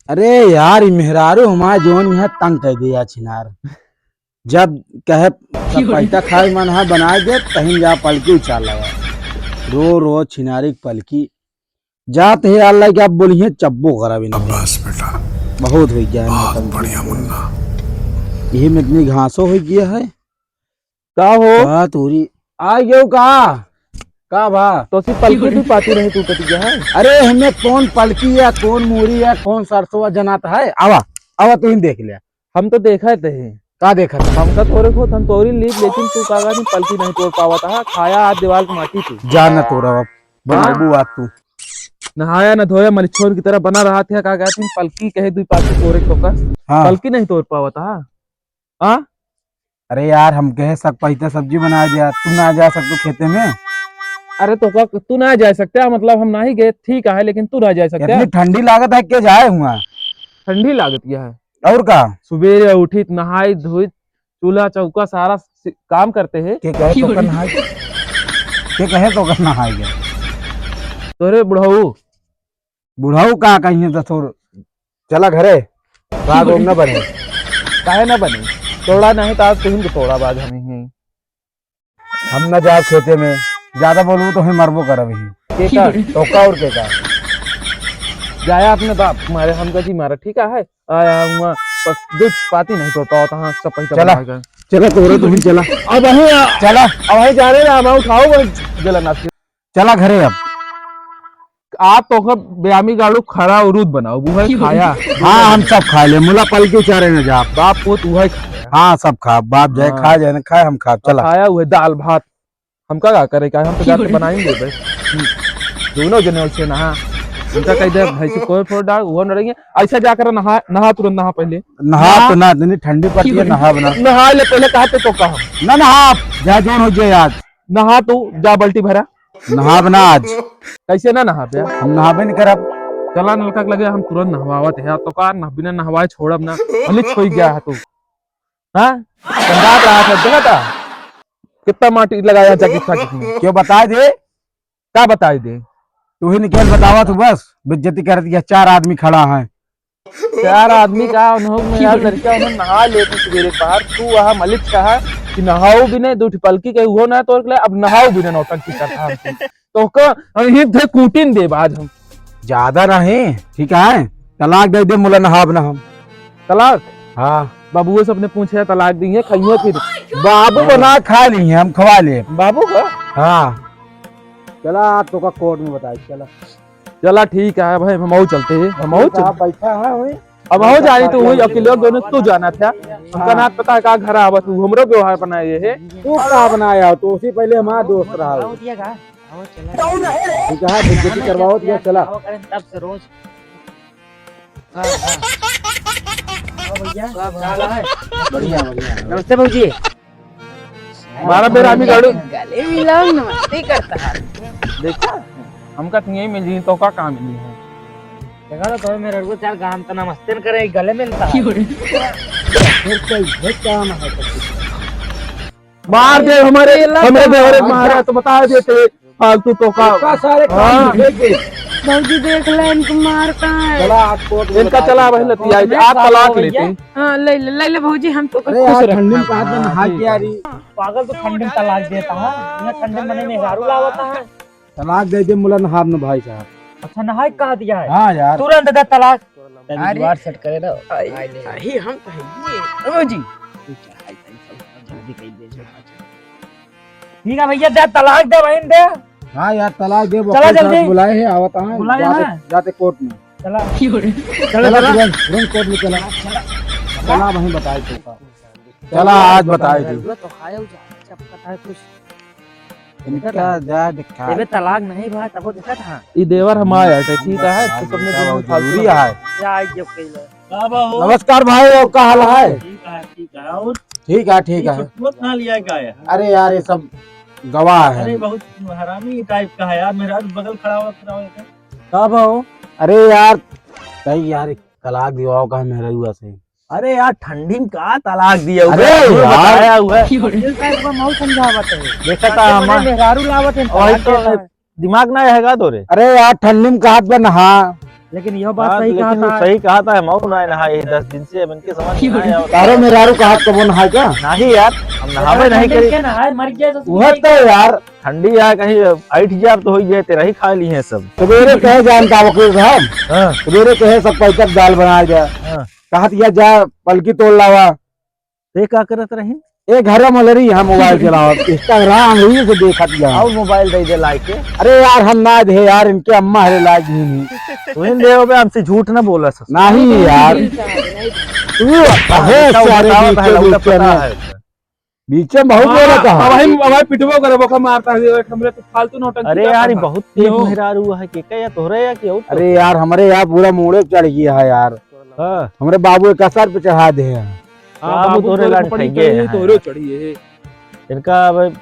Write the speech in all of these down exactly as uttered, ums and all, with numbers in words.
अरे यार, ई मेहरारू हमार जौन यहाँ तंग कर दिया छिनार। जब कहे सब पैसा खाए मन हा बनाए दे, तहीं जा पलकी उछाल लगा। रो रो छिनारी के पलकी। जात है अल्लाह के, अब बोलिए चब्बो खराबी नहीं। शाबाश बेटा। बहुत हो गया है बहुत मेहरारू। बढ़िया मुन्ना। यही में इतनी घासो हो गया है। का हो? का तोरी? आ गयो का? का भा? तो सी पलकी भी पाती नहीं टूटत गया है। अरे हमें कौन पलकी है, कौन मूरी है, कौन सरसों जनात है? आवा, आवा तू ही देख लिया। हम तो देखा थे। का देखा था? हमका तोरे को हम तोरी लीप, लेकिन तू का कहती पलकी नहीं तोड़ पावा था, खाया आज दीवार की माटी तू। जा न तोरा अब, हाँ? बनाबू आज तू। नहाया न धोया मलिच्छोर की तरह बना रहा था, का कहती पलकी कहे दुई पाती तोरे को का? हाँ। पलकी नहीं तोड़ पावा था। हाँ? अरे यार, हम कहे सक पैसा सब्जी बना दिया, तू ना जा सकतो खेते में? अरे तो का, तू ना जा सकता, मतलब हम ना ही गए, ठीक है, लेकिन तू ना जा सकता। इतनी ठंडी लागत है, के जाए हुआ? ठंडी लागत क्या है? और का? सुबेरे उठी, नहाई धोई, चूल्हा चौका सारा सि-, काम करते हैं। के कहे तो कर नहाए के? के कहे तो कर नहाए के? तोरे बुढ़ऊ। बुढ़ऊ का कहिए तो छोड़, चला घरे, राग ओम न बने। काहे न बने? तोड़ा नहीं तो आज तुहिन को तोड़ा बाज हमें ही। हम न जाब खेते में, ज्यादा बोलबू तो हमें मरबो करब ही। के का? तो का और के का? जाया अपने बाप मारे, हमका जी मारा, ठीक है? आया हुआ, बस दो पाती नहीं तोड़ पावा था, हाँ, सब पैसा चला। बना गया। चला तोरे तुम चला। अब वहीं आ-, चला। अब वहीं जा रहे ना, हम उठाओ वो जला नाथ के। चला घरे अब। आप तो ओकर बेरामी गाड़ू खड़ा उरूद बनाओ, वो है खाया। हाँ, हम सब खा ले, मुला पलकी चारे न जा। बाप पूत वो है खाया। हाँ, सब खा, बाप जाए हाँ। खा, जाए न खाए, हम खा, चला। खाया वो है दाल भात। हमका का करे का, हम तो जाके बनाई देबे। हम्म। दोनों जने उसे नहा। उनका कह दे, "भाई से कोई फोड़ डाल, वो न रहेंगे।" ऐसा जाकर नहा, नहा तुरंत नहा पहले। नहा नहा। तो ना, इतनी ठंडी पड़ती है, नहा बना। नहा ले पहले, कहा तो, तो कहा। ना नहा, जा जोन हो जाए आज। नहा तू, जा बाल्टी भरा। नहाब ना आज। कैसे ना नहाबे? हम नहाबे नहीं करब। चला नलका के लगे, हम तुरंत नहवावत है। तो का नह-, बिना नहवाए छोड़ब ना। भले छोई गया है तू। हाँ? गंदा रहा था, देखा था? कितना माटी लगाया जाके खा चुकी है। क्यों बताए दे? का बताए दे? तू ही निकल बतावा तू बस। बेइज्जती कर दिया, चार आदमी खड़ा है। चार आदमी का उन्हों में यार लड़का उन्हों नहा लेते सवेरे पहर, तू वहाँ मलिक कहा कि नहाओ भी नहीं, दो ठो पलकी के उहो ना तोड़ ले, अब नहाओ भी नहीं, नौटंकी करता है हमसे। तो का हम ही थे कूटिन देब आज हम। ज्यादा नहीं, ठीक है, तलाक दे दे, मुला नहाब ना हम। तलाक? हाँ। बाबुओ से अपने पूछे तलाक दी है, खाइए फिर। बाबू हाँ। बना खा ली है, हम खवा ले। बाबू का? हाँ। चला, आप तो का कोर्ट में बताए, चला। चला ठीक है भाई, हम आऊ चलते हैं, हम आऊ ठीक है, चलते। आप बैठा है वहीं। अब हो जानी तो वही अकेले दोनों तू जाना था। हमका हाँ। ना पता है का घर आवा तू, हमरो व्यवहार बनाए है। तू का बनाया हो? तू उसी पहले हमारा दोस्त रहा हो। ठीक है, बेइज्जती करवाओ तो चला। तब से रोज। हाँ, हाँ। हाँ भैया, का हाल है? बढ़िया, बढ़िया। नमस्ते भौजी। बारह बेर आदमी गाड़ू। गले मिलाओ, नमस्ते करता है। देखा? हमका तो यही मिली, तो का काम मिली है? देखा तो, तो मेरे को चार गाम तो नमस्ते न करे, गले मिलता है। फिर क्या, ये काम है तो? मार दे हमारे, ये ला हमारे तो बेवरे मारा तो बता देते, फालतू तो का। का सारे काम हाँ। देख दे। भौजी देख ले, इनको मार कहाँ है? चला, आज कोर्ट में इनका बता चला देता। वही लतिया, कोर्ट में आप तलाक लेते। हाँ, ले ले, ले ले भौजी, हम तो अरे खुश यार, रखना। ठंडी में कहाँ से हाँ, नहा के आ रही? पागल तो ठंडी में तलाक देता है, यहाँ ठंडी में मेहरारू लावता है। तलाक दे दे, मुला नहाब न भाई साहब। अच्छा, नहाए कहा दिया है? हाँ यार। तुरंत दे तलाक। अरे। जुगाड़ सेट करे ना। आई, आई ले। आई, हम तो है ये। ओ जी। ठीक है भैया, दे तलाक दे, बहन दे। हाँ यार, तलाक दे, चला वकील साहब जल्दी। बुलाए हैं, आवत हैं, बुलाए जाते, हैं। जाते कोर्ट में। चला। चला, चला, चला। तुरंत, तुरंत कोर्ट में चला। चला, वहीं बताए तो का। चला, आज बताए दे। पूरा तो खाया हो जा, सब पता है कुछ। इनका जा दिखा। एबे तलाक नहीं भाई, तबो देखा था। ई देवर हमार है, ठीक है, तो सबने का दोनों बहुत फालतू जरूरी है। या आई जब कइले। का बा हो? नमस्कार भाई, और का हाल है? ठीक है, ठीक है। और ठीक है, ठीक है। खूबसूरत ना लिया का है? अरे यार, ये सब गवाह है। अरे बहुत हरामी टाइप का है यार, मेरा बगल खड़ा हुआ, खड़ा हुआ है। का बा हो? अरे यार, सही यार, तलाक दिवाओ का मेहररुआ से। अरे यार, ठंडी में का तलाक दिया हुआ अरे है? यार। बताया हुआ है। दिल टाइप का माहौल समझावत है। देखा था हमारे हमारे मेहरारू लावत है, वही तलाक तो देता है। दिमाग ना रहेगा तो रे। अरे यार, ठंडी में कहात बा नहा। लेकिन यह बात हाँ, सही लेकिन कहा वो था। सही कहा था, हम और ना नहाए ये दस दिन से, अब इनके समझ में ना आया। तारो मेहरारू कहा कबो नहाए का? नहीं यार, हम नहावे नहीं करी। के नहाए, मर गया तो वह तो यार। ठंडी है, कहीं ऐठ जाब तो हो गए, तेरा ही खा ली है सब। सवेरे कहे जानता वकील साहब, हाँ। सवेरे कहे सब पैसा दाल बना जा। हाँ। कहा दिया जा पलकी तोड़ लावा। ते का करत रही? ए, घर में लड़ी, हम मोबाइल चलावत, Instagram, reels देखत जा। और मोबाइल दे दे लाइक के। अरे यार, हम ना दे यार, इनके अम्मा हरे लायक ही नहीं। तू इन देव बे, हमसे झूठ ना बोला सस। नहीं यार। तू बहुत सारे बीचे बीचे में, बीचे में बहुत बोला था। अब हम, अब हम पिटबो करबो का मारता है, हमरे तो फालतू नौटंकी अरे यार, बहुत तेज मेहरारू है, के का या तोहरे या कि और? अरे यार, हमरे यार पूरा मूड़े चढ़ गया है यार। हाँ। हमरे बाबू एक सर पे चढ़ा दे हैं। हाँ, बाबू बाबू तोरे तोरे लाट ऊपर ही खाइए चढ़ी है, हैं। तोरे चढ़ी है। इनका अब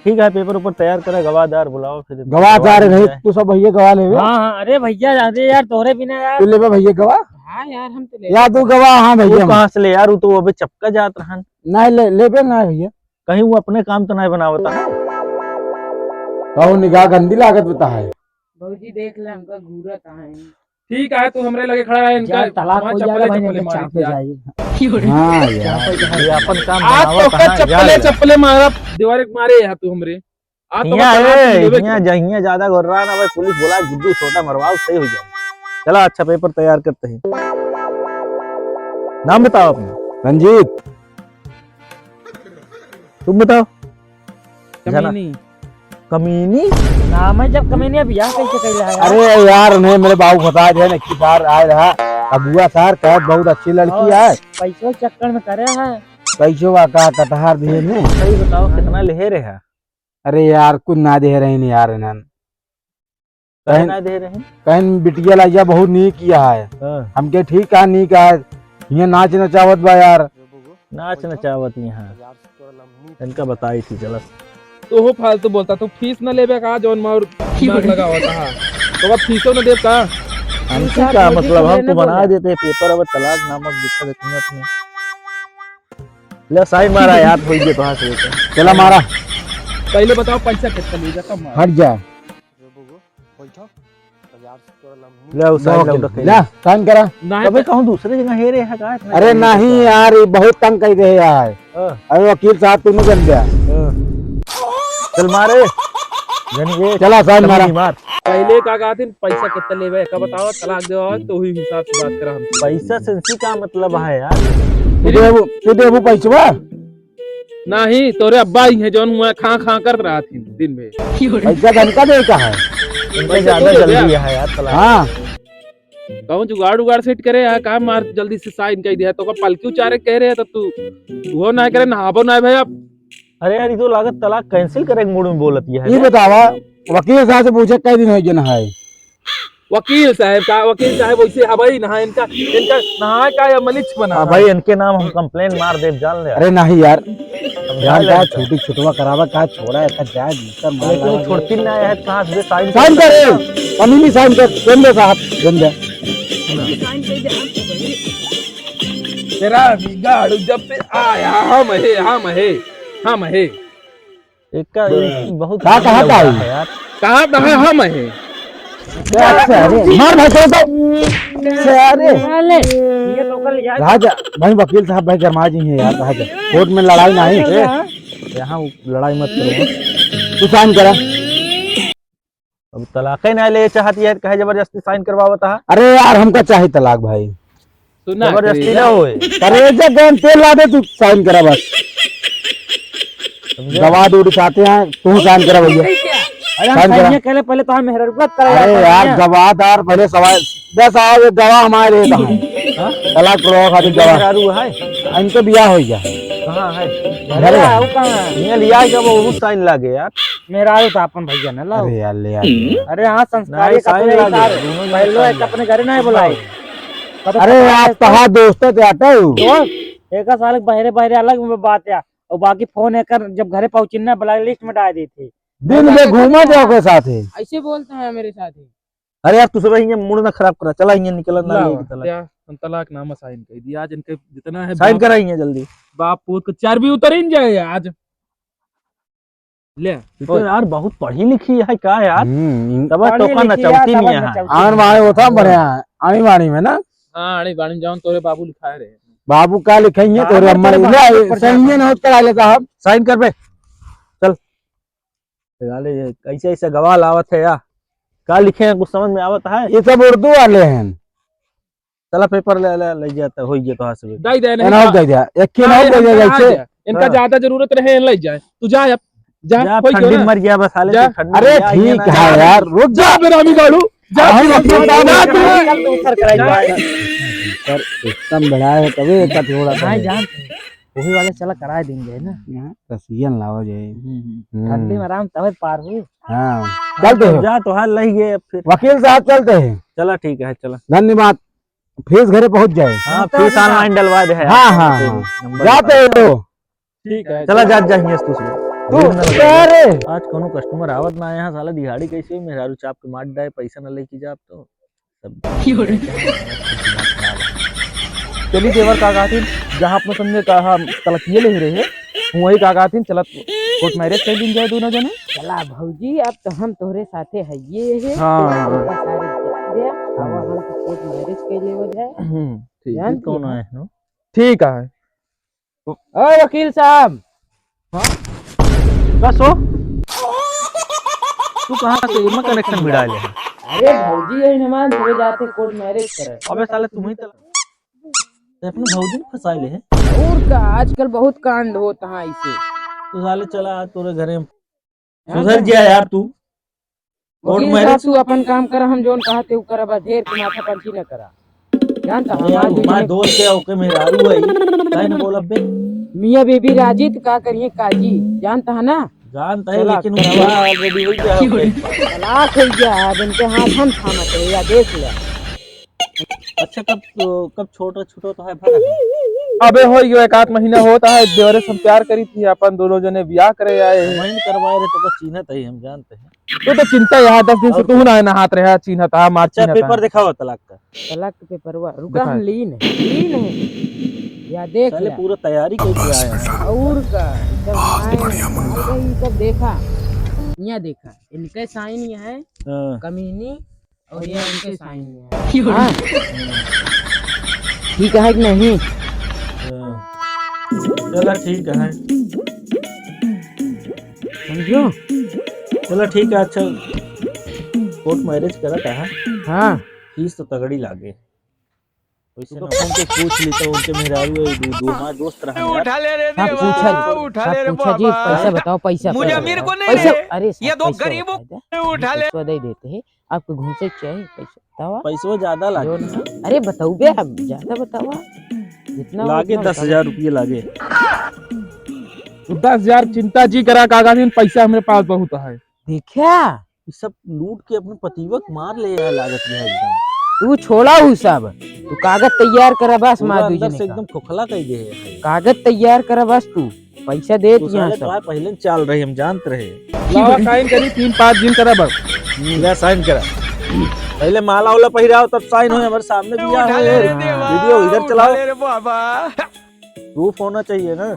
ठीक है, पेपर ऊपर तैयार करा, गवाहदार बुलाओ फिर। गवाहदार गवाह नहीं, दिया है। तू सब भैया गवाह लेवे। हाँ, हाँ, अरे भैया, अरे यार, तोहरे बिना यार। तू लेबे भैया गवाह? हाँ यार, हम तो लेबे। या तू गवाह, हाँ वो भैया। कहाँ से ले यार, वो तो अबे चपका जात रहन। नहीं ले, लेबे ना भैया। कहीं वो अपने काम तो नहीं बनावता है। कहूँ निगाह गंदी लागत बता है। भौजी देख ले, हमका घूरत है। ठीक है, तू हमरे लगे खड़ा है, इनका जान तलाक हो जाएगा भाई, चप्पले मार दिया। हाँ यार, ये अपन काम आज तो का चप्पले, चप्पले मारा, दीवारे के मारे है तू हमरे। आज तो हियाँ तलाक ए, लेबे हियाँ के। जा, हियाँ ज्यादा गोर्रा ना भाई, पुलिस बोला, गुड्डू छोटा मरवाओ, सही हो जाओ। चला, अच्छा पेपर तैयार करते हैं। नाम बताओ अपना। रंजीत। तुम बताओ। कमीनी। कमीनी? नाम है जब कमीनी, अब बियाह कैसे कैला है यार? अरे यार, नहीं, मेरे बाबू बता दे, इक्कीस साल आए रहा, अगुआ सार कहत बहुत अच्छी लड़की है। पैसों चक्कर में करे है। पैसों का, का कटहार दिए ने। सही बताओ, कितना लेहे रहे? अरे यार, कुछ ना दे रहे यार इन्हन। काहे कहीं ना दे रहे? कहीं बिटिया लाइजा बहुत नीक किया है। हाँ। हमके ठीक कहा नीक है, ये नाच नचावत बा यार। नाच नचावत यहाँ। इनका बताई थी, चला। तो हो फालतू बोलता, तू फीस न लेबे का, जौन मार दिमाग लगावत हा। तो अब फीसो न देब का? हमसे का मतलब, हम तो बना देते हैं पेपर, अब तलाक नामक दिक्कत एक मिनट में। ले साइन मारा यार, हो गया तो हाथ से। चला मारा। पहले बताओ पैसा कितना लेगा तब मारा। हट जा। ले आओ, साइन बहुत लाओ, ठीक। रखे। ला, साइन करा। नहीं अबे तो कहूँ दूसरे जगह हे रे, है का इतना अरे जल्दी नहीं करता? यार, ये बहुत तंग कर दे यार। हाँ। अरे वकील साहब, तू नहीं बन गया। हाँ। चल मारे। जन ये चला, साइन तब मारा। नहीं मार। पहले का कहा थी, पैसा कितना लेबे, का बताओ, तलाक देवा, तो वही हिसाब से बात करा हम। पैसा से इनसी का मतलब है यार? तू देबू, तू देबू पैसवा? नाही, तोरे अब्बा ही है जौन हुआ खां खां करत रहत ही दिन में। पैसा धन का दे का है? इनका पैसा ज्यादा तू दे जल्दी दे। है यार, तलाक। हाँ। कहूँ जुगाड़ उगाड़ सेट करे यार, काम मार जल्दी से साइन कर दिया। तो का पलकी उचारे कह रहे हैं, तो तू वो ना करे, नहाबो ना भाई अब। अरे यार, ये तो लागत तलाक cancel करे के मूड में बोलत ये है। ये बतावा, वकील साहब से पूछे कई दिन हो गए नहाए? वकील साहब का, वकील साहब वैसे हवाई नहा, इनका, इनका नहाए का या मलिच बना हाँ है। भाई, इनके नाम हम complain मार देब, जान ले। अरे नहीं यार, समझा जान ले का इनका। छोटी छुटवा करावा का छोड़ा, एक जाए दूसरा मार लेकिन लावा। छोड़ती ना है, कहाँ से साइन साइन कर रे, अमीनी साइन कर, देन दे साहब, देन दे। तेरा बिगाड़ जब से आया, हम है, हम है, हम है। एक का, एक बहुत का, कहाँ का है यार? कहाँ, कहाँ हम है? अच्छा, अरे, मार भाई, चलो तो। अरे। अरे, ये तो कल यार। राजा, भाई, वकील साहब, भाई, गरमा जी हैं यार, राजा। कोर्ट में लड़ाई नहीं। ए, यहाँ लड़ाई मत करो। तू साइन करा। अब तलाक ही ना ले चाहती है, कहे जबरदस्ती साइन करवावता है। अरे यार, हमका चाहे तलाक भाई। सुना जबरदस्ती करे। ना होए। करेजा गरम तेल ला दे, तू साइन करा बस। समझे? गवाह दो उठाते हैं, तू साइन करा भैया। अरे हम साइन करा। साइन करे पहले तो हम मेहररुआ करा अरे यार, यार, भैया। गवाहदार पहले सवाल, दस आओ, एक गवाह हमारे लिए कहाँ है? हाँ? तलाक करवाओ खातिर गवाह। मेहरारू है? इनके बियाह हो गया। कहाँ है? घर अरे, में। वो कहाँ है? ये लिया जब वो साइन लागे यार। मेहरारू तो अपन भैया ना लाओ। अरे यार, ले यार। अरे हाँ, संस्कारी नहीं, साइन कपड़े लागे, उतार। दोनों जने पहले साइन एक लागे। अपने घर नहीं बुलाए। अरे, आप तो हाँ दोस्त थे, आटे हो। तो एक साल बहरे बहरे अलग में बात है, और बाकी फोन एकर जब घरे पहुंची ना, blacklist में डाल दी थी। दिन में घूमा जाओ के साथ है। ऐसे बोलता है मेरे साथ ही। अरे यार, तू सब यहीं मूड ना खराब करा, चला यहीं निकल ना लाओ, लेगी तलाक। क्या हम तलाक नामा साइन कर दिया आज, इनके जितना है साइन बाप, करा यहीं जल्दी। बाप पूत को चर्बी उतर ही नहीं जाए आज। ले, ये तो यार बहुत पढ़ी लिखी है का यार? हम्म, इन- तब पढ़ी तोका लिखी नचौती यार, नहीं तब है। नचौती आंगनबाड़ी नहीं। होता बढ़िया है, आंगनबाड़ी में ना? हाँ, आंगनबाड़ी में जौन तोरे बाबू लिखाए रहे। बाबू का लिखेंगे हाँ, तोरे अम्मा तोरे ने? बाबू ले, पर सही जाना। नहीं होत करा लेता हम। साइन कर बे। चल। साले ये कैसे ऐसे गवाह लावत है यार? का लिखे हैं, कुछ समझ में आवत है? ये सब उर्दू वाले हैं। चला पेपर ले, ले, ले जाता, होई गया तो हाथ से। दे दे, नहीं एना तो दे दे, एक के ना अरे, दे दे, इनका ऐसे। आ गया। इनका हाँ। ज्यादा जरूरत रहे, ले जाए। तू जा अब, जा, जा, होई गया ठंडी ना। मर गया बस, साले जा। से ठंडी अरे, मर गया, ठीक ये ना है जा। यार, रुक जा। जा, बेरामी गाड़ू, जा, हम जा, अपने जा, काम जा, में जा। कल तो उतर कराई जा। बात। सर, एकदम बढ़ा है, तबे एक थोड़ा सा हाँ, है। जान, वही वाले चला कराए देंगे, है ना? यहाँ रसियन लावा जाए। हम्म, हम्म। हम्म। ठंडी में आराम तबे पार हुई। हाँ, चलते हैं। जा, तो हाल लही गए अब फिर। वकील साहब, चलते हैं। चला, ठीक है, चला। धन्यवाद। फीस घरे पहुंच जाए। हाँ, फीस online डलवा दे है हाँ, आपका हाँ, नंबर हाँ। नंबर जाते बता। हो। ठीक है, चला, चला। जा, जा, हियां से तू सुन। तू, अरे! आज कोनो customer आवत ना है यहाँ, साला दिहाड़ी कैसे हुई, मेहरारू चाप के मार डाए, पैसा ना लेके जा, अब तो सब। चली देवर का कहथिन, जहाँ अपने समझे कहा तलकिए ले रहे, वही का कहथिन, चलत court marriage कर दिन जाए दोनों जने। चला भौजी, अब तो हम तोहरे साथे है, ये है। हाँ। तो सारे दे, अब हम तो court marriage कर लेवल जाए। हम्म, ठीक है, जानती कौन है? आए हो? ठीक है। ओ वकील साहब। हाँ? का सो? तू कहाँ से एमा connection भिड़ा ले? अरे भौजी, यही हमारे धीरे जाते court marriage करे। अबे साले, तुम ही तो, ते अपने भौजी ने फंसा ले है। और का, आजकल बहुत कांड होता है इसे। तो साले चला आज तोरे घरे में। सुधर जा यार तू। Court वकील साहब, marriage। तू अपन काम कर, हम जोन कहते उ करब, ढेर के माथा पंची न करा। जानता अरे हमार यार, बीच हमार में दोस्त है, ओके मेहरारू है, काहे न बोलब बे? मियाँ बीबी राजी त का करिए काजी, जानता है ना? जानता है, चला, लेकिन करवा। उनका already हो गया है। तलाक हो गया है, अब इनके हाथ हम थामत है, या देख ले। अच्छा, कब, कब छोटा छूटो तो है भरा? अबे हो गयो, एक आध महीना होता है, देवरे से हम प्यार करी थी, अपन दोनों जने बियाह करे आए हैं। वहीं करवाए रहे तो का चीन्हत है, हम जानते हैं। तू तो चिंता यहाँ दस दिन से और तू क्या? ना नहात रहा, चीन्हत है, मार अच्छा, चीन्हत है। पेपर दिखाओ तलाक का। तलाक के पेपरवा, रुका, दिखा। हम लीन है, लीन है। या देख साले ले। पूरा तैयारी करके आया है। और का, एकदम बहुत आए बढ़िया हैं, मुन्ना। आ गई, सब देखा। यहाँ देखा, इनके साइन ये है, हाँ। कमीनी और ये उनके साइन है। हाँ। ठीक है कि नहीं? हाँ। चला ठीक है। समझो? चला ठीक है, अच्छा। Court marriage करा था? हाँ। फीस तो तगड़ी लागे। वैसे तू ना तो उनके पूछ ली तो उनके मेहरारू है, दो, दो हमारे दोस्त रहे हैं यार। उठा ले रे हाँ, देवा, पूछा जी, उठा हाँ, ले रे पूछा जी, बाबा। पैसा बताओ, पैसा, मुझे पैसा, अमीर को नहीं पैसा, रे, अरे ये साहब, दो पैसा गरीबों बताओ, को उठा ले। पैसा दे देते हैं। आपको घूसे चाहिए पैसा, बतावा। पैसवा ज्यादा लागे। जो ना, अरे बताऊ बे, अब ज्यादा बतावा। जितना लागे उतना दस हजार बतावा। रुपये लागे। तो दस हजार चिंता जी करा, काका जी, पैसा हमरे पास बहुत है। देखा? ये सब लूट के अपने पतिवा के मार ले आया लागत है एकदम। तू छोड़ा उ सब, तू कागज तैयार करा बस, पूरा मार अंदर दीजिए से का। एकदम खोखला कर दे है। कागज तैयार करा बस तू। पैसा देत तू यहाँ साले सब। तोहार पहिले चाल रही, हम जानत रहे। लावा, साइन करी, तीन पाँच दिन करा बस। ले, साइन करा। पहिले माला वाला पहिराओ, तब साइन होए, हमारे सामने भी उठा ले रे देवा, वीडियो इधर उठा चलाओ। ले रे बाबा। प्रूफ होना चाहिए ना।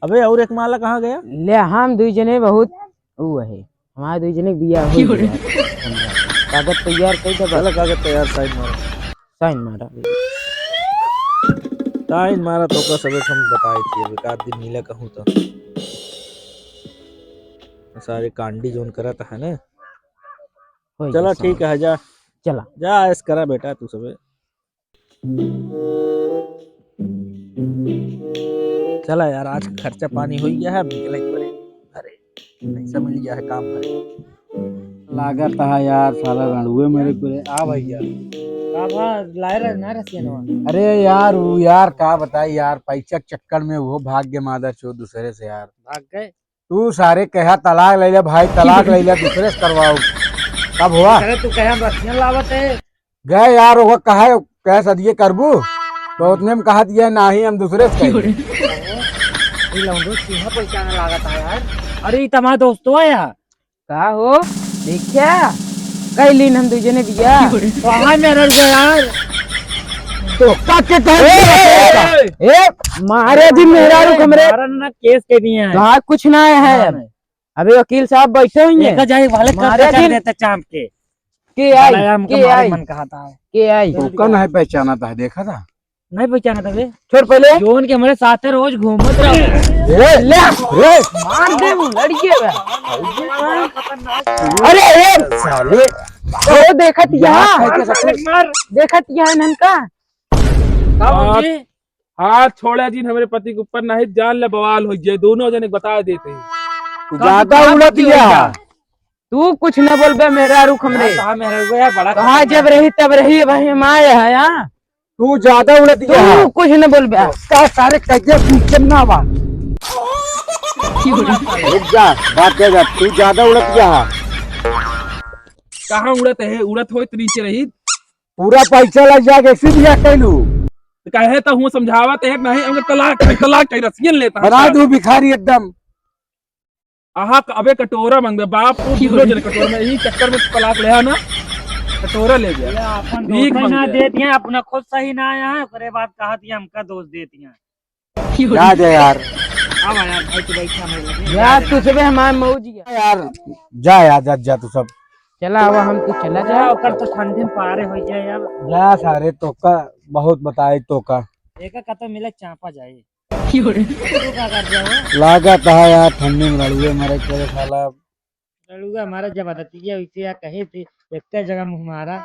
अबे, और एक माला कहाँ गया? ले, हम दुई जने बहुत ऊ है, हमारे दुई जने के बियाह हो क्यों रे? गया। कागज तैयार कर दे बस। चलो, कागज तैयार, साइन मारो। साइन मारा। साइन मारा तो का सबे हम बताए थी, अब एक आध दिन मिला कहूँ तो। सारे कांडी जोन करत है ना। हो चला, गया ठीक है, जा। चला। जा, ऐस करा बेटा तू सबे। चला यार, आज खर्चा पानी हो गया है, अब निकले एक बार। अरे, पैसा मिल गया है काम करे। लागत है यार, साला रणुए मेरे को रे। आ भैया। का भा, लाए रहे ना रसियनवा? अरे यार, वो यार, का बताई यार, पैसा के चक्कर में वो भाग गए मादरचोद दूसरे से यार। भाग गए? तू सारे कहा तलाक ले ले भाई, तलाक ले ले, दूसरे से करवाओ। कब हुआ? अरे तू कहे हम रसियन लावत है? गए यार, ओकर कहे, कहे सदिये करबू, तो उतने में कहा दिया, "नाही, हम दूसरे से करेंगे।" ई लौंडो चीन्हा पहचाना लागत है यार। अरे, ई तमार दोस्तो है यार। का हो? देखा? कई लीन हम दुई जने बिया। तो हाँ, मेरा रुआ यार। तो का के कहे? ए, ए, ए, मारे जी मेहरारू हमरे। मारन ना, केस के दिए हैं। कहा कुछ ना है। हाँ। अबे वकील साहब बैठे हुए हैं। देखा जाए, भले मारे कचर जी। देते चाप के। के आई? भला यार, हमको के मारे आई? मन कहा था। के आई? तो कौन है, पहचाना था, देखा था? नहीं पहचाना था बे। छोड़ पहले। जोन के हमारे साथे रोज घूमत रहो। ए, ले, ए। मार दे वो लड़के बे। अरे, ए, साले। ओ, देखत यहाँ। मार, मार, मार। देखत यहाँ इन्हन का। का बाबूजी? हाथ छोड़ा जिन हमरे पति के ऊपर, नहीं जान ले बवाल होइ जाए, दोनों जने बता देते हैं। तू का ज्यादा तू उड़त बात या। तू कुछ न बोलबे मेहरारू हमरे। कहाँ मेहरारू है, बड़ा कहाँ खतरनाक। जब रही तब रही, वही माय है, हाँ? तू ज्यादा उड़त या। तू कुछ न बोलबे। का सारे कहिए बीच में ना बा। रुक जा, बात कर जा, तू ज्यादा उड़त या। कहाँ उड़त है, उड़त होई तो नीचे रही। पूरा पैसा लग जाए, कैसे बियाह कैलू? तो कहे तो हूँ समझावत है, नहीं, हमके तलाक चाही, तलाक चाही, रसियन लेता है। बना दू भिखारी एकदम। आहा, अबे कटोरा मांगबे, बाप को दूनो जन कटोरा में, यही चक्कर में तलाक ले आना, कटोरा ले गया। ये अपन भीख दोस्त ना मांगबे। दे दिया, अपना खुद सही ना आया है, ओकरे बाद कहा दिया हमका दोष दे दिया। जा दे यार। अब यार, भाई, तू बैठा, मैं लगे। जा, तू सबे हमार मौज गया। यार, जा यार, जा, जा तू सब। चला, अब हम तू चला जा। जा, ओकर तो ठंडी में पारे हो जाए यार। जा सारे, तोका बहुत बताई, तोका। एका कतौ मिले, चापा जाए। तू का कर रहे हो? लागत है यार, ठंडी में लड़ुए मरे के साला। लड़ुआ मारा जबरदस्ती है, वैसे या कहे थे, एक जगह मुँह मारा।